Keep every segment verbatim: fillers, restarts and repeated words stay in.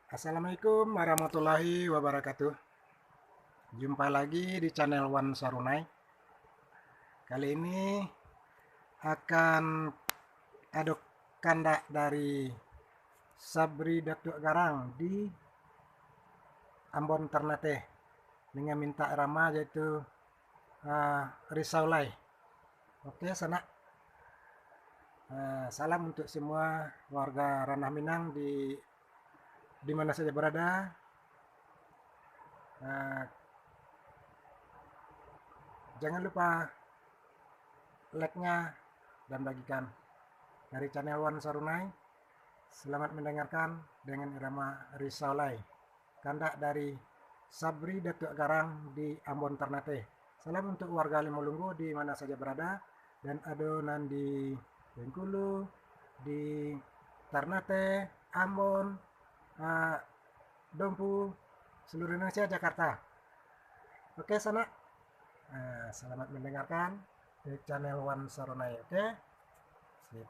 Assalamualaikum warahmatullahi wabarakatuh. Jumpa lagi di channel Wan Sarunai. Kali ini akan ado kandak dari Sabri Datuak Garang di Ambon Ternate dengan mintak irama, yaitu, ah, Risau Lai. Oke, sanak. Ah, salam untuk semua warga Ranah Minang di, di mana saja berada. Ah, jangan lupa like-nya dan bagikan. Dari channel Wan Sarunai, selamat mendengarkan dengan irama Risau Lai. Kandak dari Sabri Datuak Garang di Ambon Ternate. Salam untuk warga Limau Lunggu di mana saja berada, dan ado nan di Bengkulu, di Ternate, Ambon, ah, Dompu, seluruh Indonesia, Jakarta. Oke, sanak. Ah, selamat mendengarkan di channel Wan Sarunai, oke? Sip.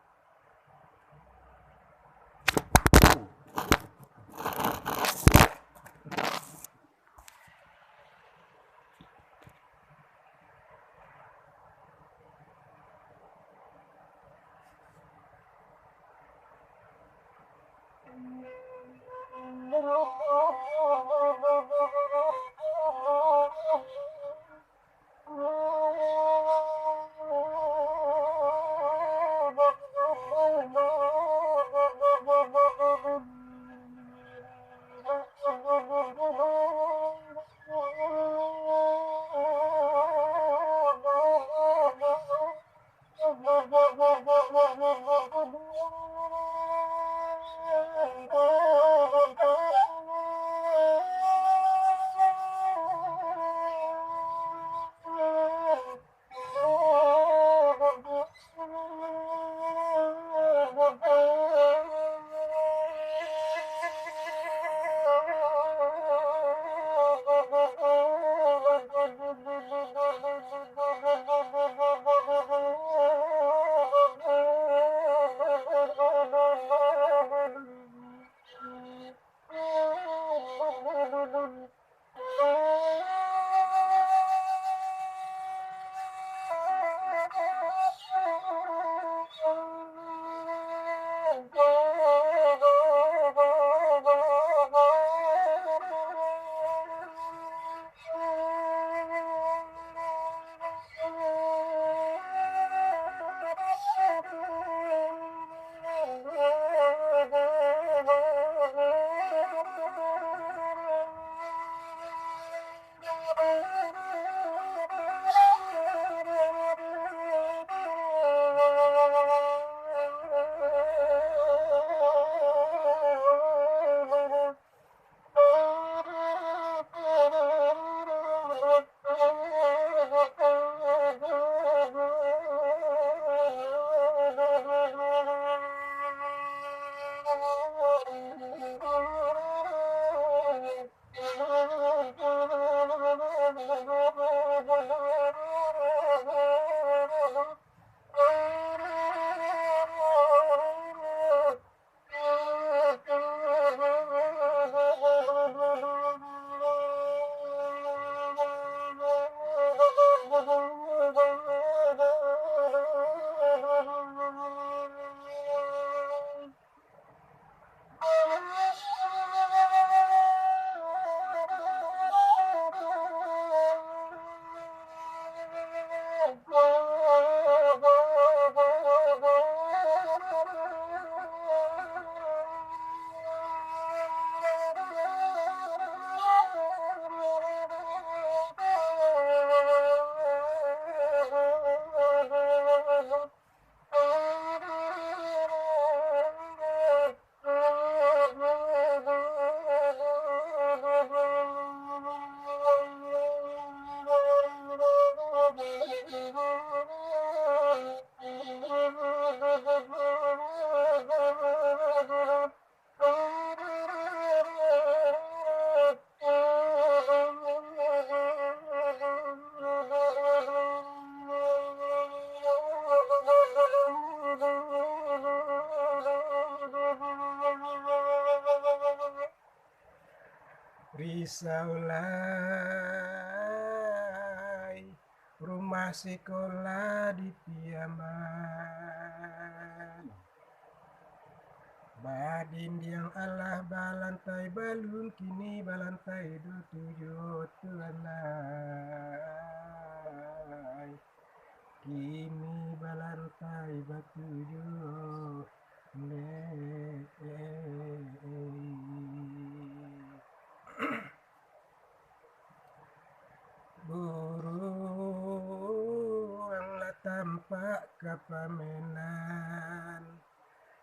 Risau lai, rumah sikolah di Piaman. Badindiang alah balantai balun, kini balantai batujuah, Tuan ai. Kini balantai batujuah, dek. Buruang lah tampak ka pamenan.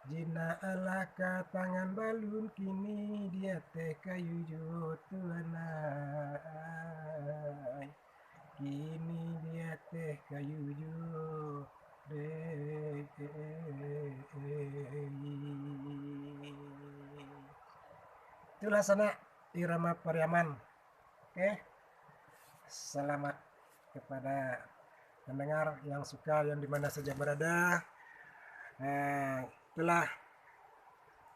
Jinak alah ka tangan balun, kini di ateh kayu juo, Tuan ai. Kini di ateh kayu juo, dek. Itulah sanak irama Pariaman. Oke. Selamat kepada pendengar yang suka, yang di mana saja berada. Eh, itulah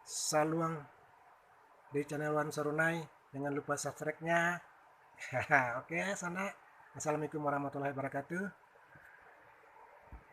Saluang di channel Wan Sarunai. Jangan lupa subscribe-nya. Oke, sanak. Assalamualaikum warahmatullahi wabarakatuh.